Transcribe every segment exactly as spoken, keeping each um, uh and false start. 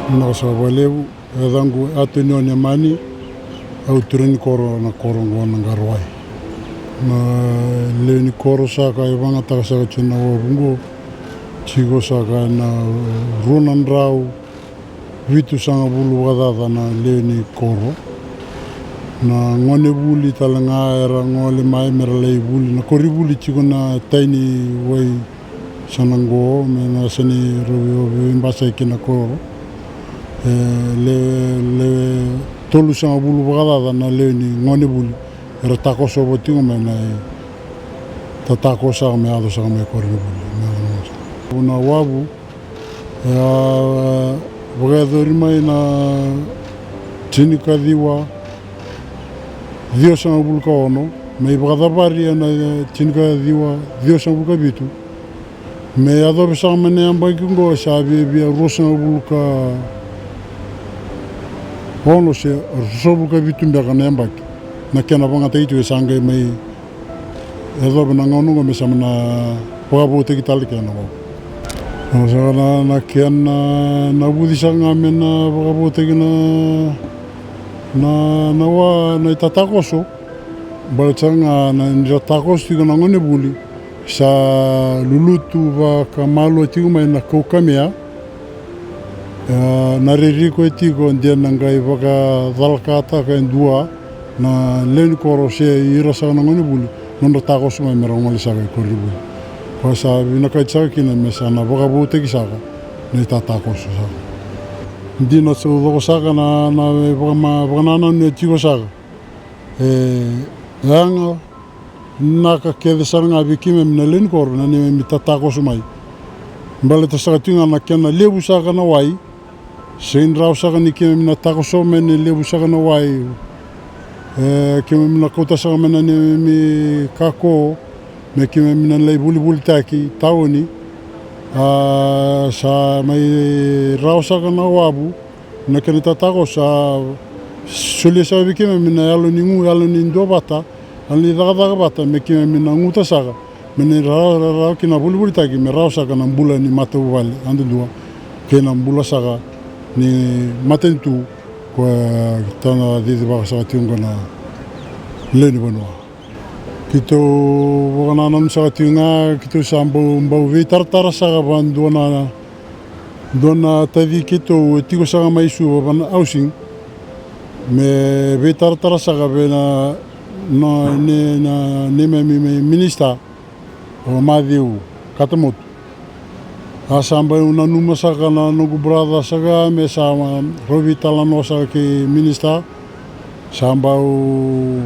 Vinaka saka vakalevu. E yacaqu Atonione Mani, au turaga ni koro na koro oqo na Qara Wai. Na lewe ni koro saka e vakayagataka saka tiko na wavu oqo, tiko saka na rua na drau vitusagavulu vakacaca na lewe ni koro. Na gone vuli tale ga era gole mai me ra lai vuli na koronivuli tiko na tai ni wai sa na qo, me na sa ni rau veibasai kina na koro. E, le, le tolusagavulu vakacaca na lewe ni gone vuli era takoso vata tiko mai na i tatakoso saka me yaco saka mai koronivuli. Na wavu e a vakayacori mai na tinikaciwa ciwasagavulu ka ono, me i vakacavari ena tinikaciwa ciwasagavulu ka vitu. Me yacovi saka mai na yabaki oqo sa viavia ruasagavulu ka ono se ruasagavulu ka vitu beka na yabaki. Na kena vakayagataki tiko e sa qai mai yacovi na gauna oqo me sa mai na vakavoutaki tale kina na wavu. Sa na, na kena na vuci saka ga me na vakavoutaki na, na, na wa, na i tatakoso. Baleta saka ga na ni ra takoso tiko na gone vuli, sa lulutu vakamalua tiko mai na kaukamea. E, na ririko e tiko de na qai vakacalakataka e dua na lewe ni koro se ira saka na gone vuli, nodra takoso mai me ra gole saka i koronivuli. Koya sa vinakati saka kina me sa na vakavoutaki saka na i tatakoso saka. Dina taucoko saka na, na vakama, vakanananu e tiko saka. E, e yaga naka kece sara ga vei keimami na lewe ni koro na neimami tatakoso mai. Baleta saka tiko ga na kena levu saka na wai. Sega ni rawa saka ni keimami na takoso mai na levu saka na wai. E, keimami na kauta saka mai na neimami kako me keimami na lai volivoli taki taoni. A, sa mai rawa saka na wavu. Na kena tatakoso sa solia saka vei keimami na yalo ni gu, yalo ni duavata, yalo ni cakacaka vata me keimami na guta saka me na rawa, rawa, rawa kina na volivolitaki me rawa saka na bula ni matavuvale yadudua kei na bula saka ni matanitu koya tou na cicivaka saka tiko qo na lewe ni vanua. Keitou vakanananu saka tiko ga, keitou sa bau, bau veitaratara saka vua dua na, dua na taci keitou e tiko saka mai Suva vua na housing. Me veitaratara saka vei na, na, ne, na, neimami, me, minisita o Maciu Katamotu. A sa bau nanuma saka na noqu brother saka me sa, a, rau veitalanoa saka kei minisita. Sa bau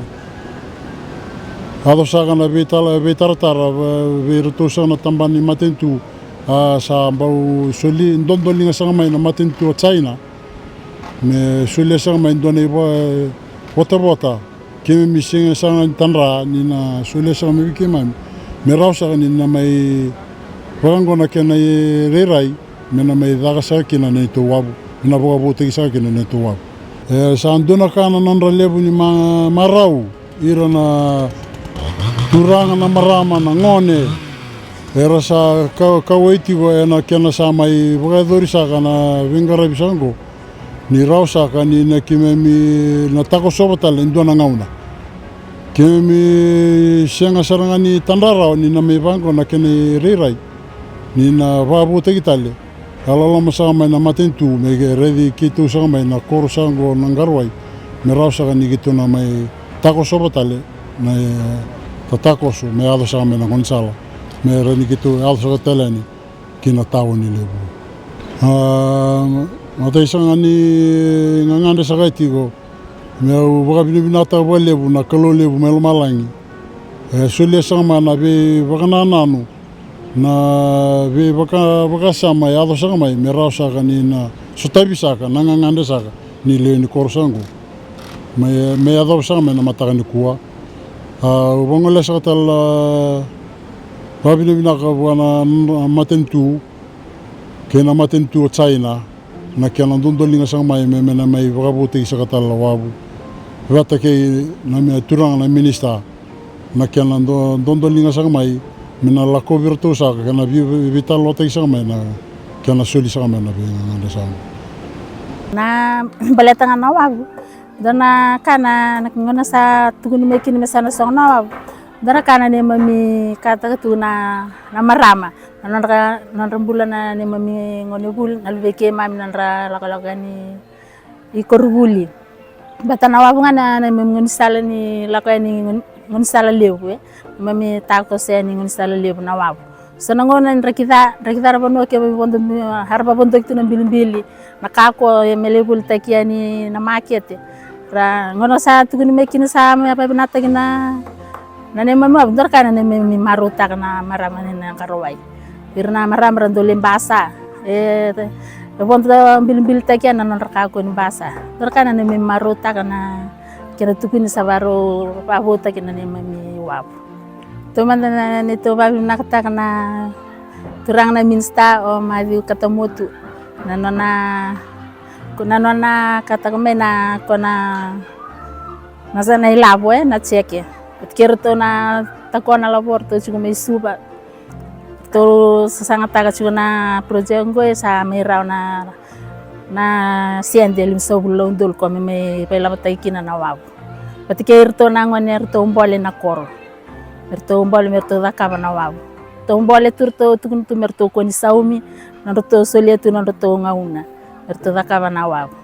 yaco saka na veitala, veitaratara vei, vei iratou saka na tabana ni matanitu. A sa bau soli dodoliga saka mai na matanitu o China me solia saka mai dua na ivotavota. Keimami sega saka ni tadra ni na solia saka mai vei keimami me rawa saka ni na mai vaka oqo na kena irairai me na mai caka saka kina na neitou wavu, me na vakavoutaki saka kina na neitou wavu. E sa dua na ka na nodra levu ni ma, marau ira na turaga, na marama, na gone era sa ka, kauwai tiko ena kena sa mai vakayacori saka na veiqaravi saka oqo. Ni rawa saka ni na keimami na takosova tale e dua na gauna. Keimami sega sara ga ni tadra rawa ni na mai vaqo na kena irairai ni na vakavoutaki tale. A loloma saka mai na matanitu me ke raici keitou saka mai na koro saka oqo na Qarawai me rawa saka ni keitou na mai takosova tale na, e, tatakoso me yaco saka mai na gaunisala me rawa ni keitou yaco saka tale yani ki na taoni levu. A, matai saka ga ni gagadre saka e tiko, meu vakavinavinakataka vakalevu na Kalou levu mai lomalagi. E solia saka mai na veivakanananu, na veivaka, vakasama e yaco saka mai me rawa saka ni na sotavi saka na gagadre saka ni lewe ni koro saka oqo. Me, me yacova saka mai na mataka nikua. A, au vagolea saka tale na vakavinavinaka vua na, na matanitu kei na matanitu o China na kena dodoliga saka mai me, me na mai vakavoutaki saka tale na wavu vata kei na me turaga na minisita. Na kena do, dodoliga saka mai me na lakovi iratou saka kei na vei, vei, veitalanoataki saka mai na kena soli saka mai na veigagadre saka mai. Na baleta ga na wavu, dua na ka na, na gauna sa tukuni mai kina me sa na sogo na wavu, dua na ka na neimami kataka tu na, na marama, na nodra, nodra bula na neimami gonevuli, na luvei keimami, nodra lakolako yani i koronivuli. Baleta na wavu ga na, na neimami gaunisala ni lako yani, gauni, gaunisala levu, e. Neimami takoso yani gaunisala levu na wavu. So na gauna ni draki ca, draki ca na vanua, keimami vodo, era vavodoki tu na bilibili, na kakua, e, me lai volitaki yani na makete. Ra, gauna sa tukuni mai kina sa mai vakavinakataki na, na neimami wavu, dua na ka na neimami marautaka na marama ni na Qarauvai. Ira na marama ra dau lai basa, e, e vodo bilibilitaki yani na nodra kakua ni basa. Dua na ka na neimami marautaka na kena tukuni sa vakarau vakavoutaki na neimami wavu. Taumada na neitou vakavinakataka na turaga na minisita o Maciu Katamotu, na nona, na nona kataka mai na kona, na sa na ilavo, e, na jeke. Oti kei ratou na takona lavo, ratou tiko mai Suva. Ratou sasagataka tiko na project qo, e sa mai rawa na, na sede e limasagavulu na udolu ka me mai vailavotaki kina na wavu. Vata kei iratou na gone eratou bole na koro, me ratou bole me ratou cakava na wavu. Ratou bole tu, ratou tukuna tu me ratou kua ni saumi, nodratou solia tu nodratou gauna me ratou cakava na wavu.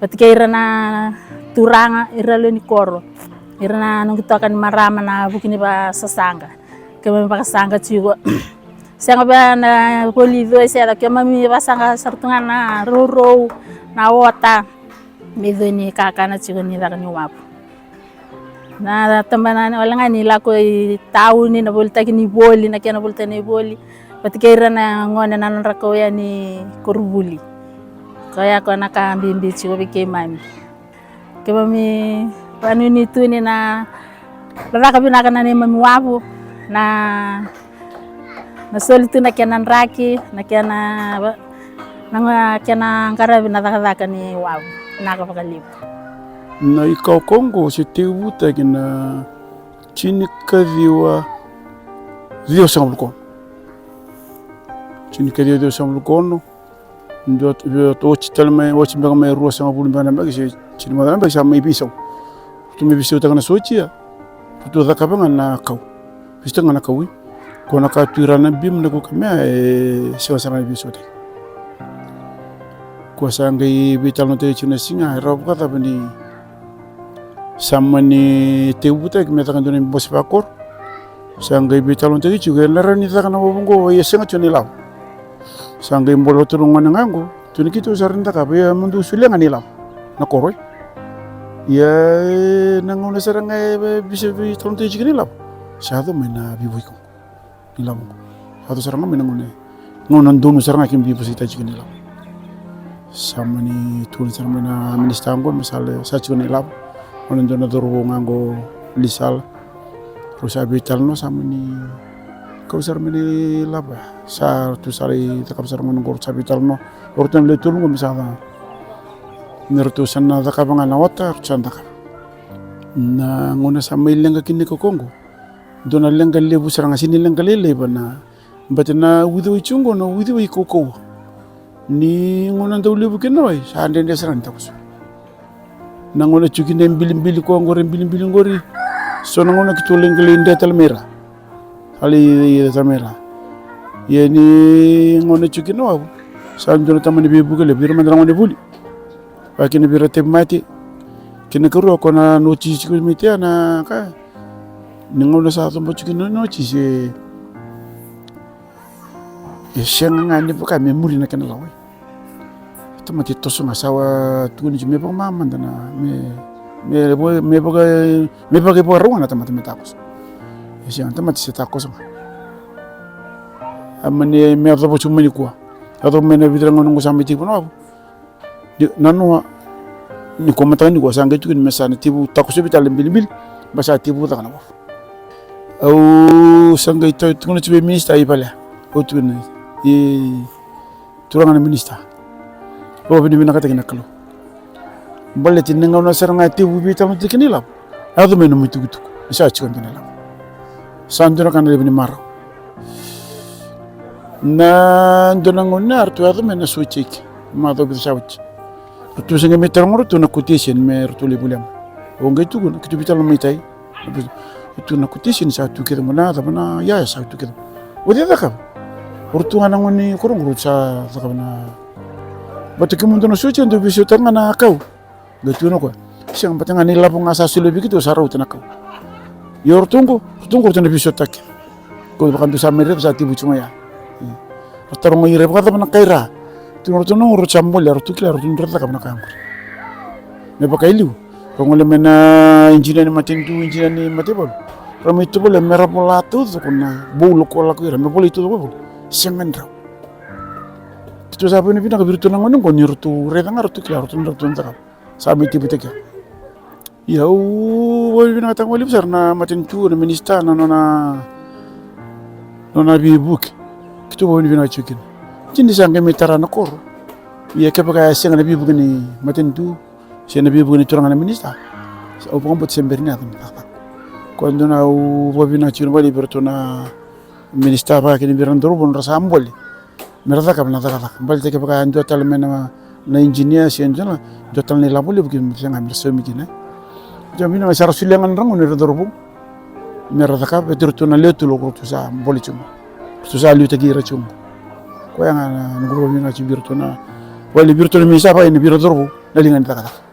Vata kei ira na turaga, ira lewe ni koro, ira na noqu toka ni marama na vuku ni vasasaqa. Keimami vakasaqa tiko. Sega vei na voli co e se yaco, keimami vasaqa sara tu ga na rourou, na ota, me co ni kakana tiko ni caka ni wavu. Na tabana wale ga ni lako i tauni, na volitaki ni voli, na kena volitaki ni voli. Vata kei ira na gone na nodra kau yani koronivuli. Koya koya na ka bibi tiko vei keimami. Keimami vakanuinui tu ni na caka vinaka na neimami wavu, na, na soli tu na kena draki, na kena, na kena qaravi na cakacaka ni wavu. Vinaka vakalevu. Na ikaukau qo se tekivutaki na tinikaciwa ciwasagavulu ka ono. Tinikaciwa ciwasagavulu ka ono. Dua, dua, oti tale mai, oti beka mai ruasagavulu beka na beka se tini macala na beka sa mai veisau. Ratou mai veisautaka na sotia. Ratou cakava ga na kau. Veisautaka ga na kau, e. Ko na ka tu i ra na bimu na kukamea, e sega sara ga ni veisautaki. Ko sa qai veitalanoataki tiko na siga, e rawa vakacava ni sa mani tekivutaki me caka dua na bose vakoro. Sa qai veitalanoataki tiko, e na rawa ni caka na wavu qo, ia sega tiko na ilavo. Sa qai bole ratou na gone ga qo, tu na keitou sara ni cakava, ia mo dou solia ga na ilavo na koro, e. Ia, e, na gauna sara ga e veitalanoataki tiko na ilavo, sa yaco mai na veivukei qo. Ilavo qo. Yaco sara ga mai na gauna, gauna donu sara ga keimami veivosakitaki tiko na ilavo. Sa mani tukuna sara mai na minisita qo me sa lai, sa tiko na ilavo. Gauna donu na cauravou ga qo, Lisala. Rau sa veitalanoa, sa mani kau sara mai na ilavo. Sa ratou sa lai cakava sara gauna qo, rau sa veitalanoa. O ratou na lewe tolu qo me sa, me ratou sa na cakava ga na ota, ratou sa na cakava. Na gauna sa mai leqa kina na ikaukau qo. Dua na leqa levu sara ga, sega ni leqa lailai vua na, baleta na uciwai tiko qo na uciwai kaukauwa. Ni gauna dau levu kina na wai, sa dredre sara ga ni takoso. Na gauna tiko kina e bilibili koya qori, e bilibili qori. So na gauna keitou lai qai lai dre tale mai ra. A lai, lai tale mai ra. Ia ni gauna tiko kina na wavu, sa dua na tamani veivuke levu vei ira mada na gonevuli. Vaka kina vei ira tauvimate. Kei na ikarua ko na notisi tiko mai tea na ka. Ni gauna sa coba tiko kina na notisi, e sega ga ni vaka me muri na kena lawa. Tamata e toso ga, sa tukuni tiko me vakamamada na, me, me, me vaka, me vakaivakarau ga na tamata me takoso. E sega, tamata se takoso ga. A mani me yacova tiko mai nikua. Yacova mai na vica na gauna qo sa mai tekivu na wavu. Ni, nanoa, ni ko mataka nikua sa qai tukuni me sa na tekivu takosovi tale na bilibili, ba sa tekivu caka na wavu. Au sa qai tukuna tiko vei minisita i Valea. Au tukuna, i turaga na minisita. Vakavinavinakataki na Kalou. Baleta ni gauna sara ga tekivu veitalanoataki kina ilavo. Yaco mai na nomu itukutuku ni sa tiko dua na ilavo. Sa dua na ka na levu ni marau. Na dua na gauna eratou yaco mai na sotia, macawa vica sa oti. Ratou sa qai mai taroga ratou na quotation me ratou lai volia mai. Au qai tukuna, keitou veitalanoa mai tai. Ratou na quotation sa tu kece qo, na cava na iyaya sa tu kece qo. O cei e cakava? O ratou ga na gone ni koro qo ratou sa cakava na. Baleta kemudou na sotia dou veisautaka ga na kau. Qai tukuna o koya, sega, baleta ga na ilavo ga sa solia vei keitou sa rauta na kau. Ia o ratou qo, ratou qo ratou na veisautaki. Ko vakadua sa mai raica sa tevu tiko ga ya. Ra taroga ira e vakacava na ka era. Tukuna ratou na gone ratou sa bole, ratou kila ratou dra cakava na ka qori. Me vaka e liu ra gole mai na ijinia ni matanitu, ijinia ni mataivalu. Ra mai tovolea me ra vola taucoko na bula ko lako ira, me volai taucoko voli. Sega ni rawa. Keitou sa vakavinavinaka vei iratou na gone qo ni ratou raica ga ratou kila ratou dra ratou cakava. Sa mai tevu tiko ya. Ia au vakavinavinakataka vakalevu sara na matanitu, na minisita, na nona, nona veivuke. Keitou vakavinavinaka tiko kina. Dina ni sa qai mai tara na koro. Ia kevaka e sega na veivuke ni matanitu se na veivuke ni turaga na minisita, au vakabauta se bera ni yaco na cakacaka. Koya dua na au vakavinavinaka tiko vakalevu vei iratou na minisita vaka kina vei ira na cauravou nodra sa bole. Me ra cakava na cakacaka. Baleta kevaka e dua tale mai na, na ijinia se dua na, dua tale na ilavo levu kina me sega me ra saumi kina. Dua vinaka sa ra solia ga na nodra gauna ira cauravou me ra cakava, vei iratou na lewe tolu ko ratou sa bole tiko qo. Ratou sa liutaki ira tiko qo. Koya ga na noqu vakavinavinaka tiko vei iratou na, vakalevu vei iratou na minisita vaka kina vei ira cauravou na liga ni cakacaka.